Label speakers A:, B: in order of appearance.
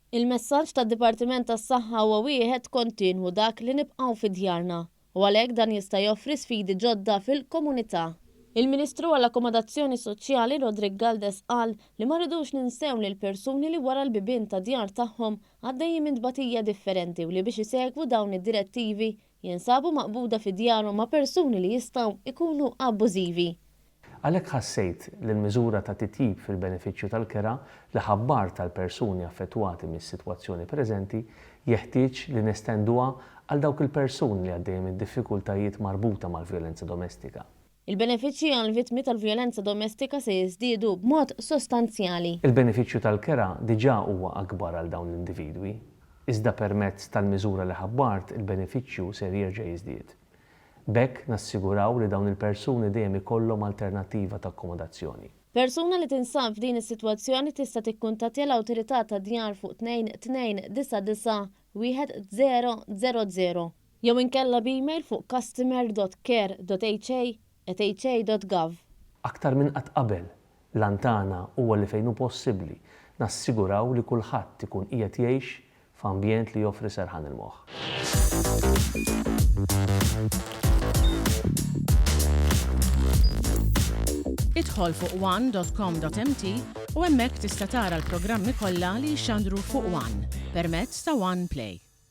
A: Il-messaġġ tad-Dipartiment tas-Saħħa huwa wieħed kontinwu dak li nibqgħu fi djarna u għalhekk dan jista' joffri sfidi ġodda fil-komunità. Il-Ministru għall-Akkomodazzjoni Soċjali Roderick Galdes qal li ma rridux ninsew lil persuni li wara l-bibien tad-djar tagħhom għaddejjin minn tbatija differenti u li biex isegwu dawn id-direttivi jinsabu maqbuda fi djarhom ma' persuni li jistgħu jkunu abbużivi.
B: Għalhekk ħassejt li l-miżura ta' titjib fil-benefiċċju tal-kera li ħabbart għall-persuni affettwati mis-sitwazzjoni preżenti jeħtieġ li nestenduha għal dawk il-persuni li għaddejjin minn diffikultajiet marbuta mal-vjolenza domestika.
A: Il-benefiċċji għall-vittmi tal-vjolenza domestika se jiżdiedu b'mod sostanzjali.
B: Il-benefiċċju tal-kera diġà huwa akbar għal dawn l-individwi, iżda permezz tal-miżura li ħabbart il-benefiċċju ser jerġa' jiżdied. B'hekk nassiguraw li dawn il-persuni dejjem ikollhom alternattiva ta' akkomodazzjoni.
A: Persuna li tinsab f'din is-sitwazzjoni tista' tikkuntattja l-Awtorità tad-Djar fuq 2299 1000 jew inkella b'email fuq customer.care.ha@ha.gov.
B: Aktar minn qatt qabel, l-għan tagħna huwa li fejn hu possibbli nassiguraw li kulħadd ikun qiegħed jgħix f'ambjent li joffri serħan il-moħħ.
C: Idħol fuq one dot com dot mt u hemmhekk tista' tara l-programmi kollha li jixxandru fuq one permezz ta' One Play.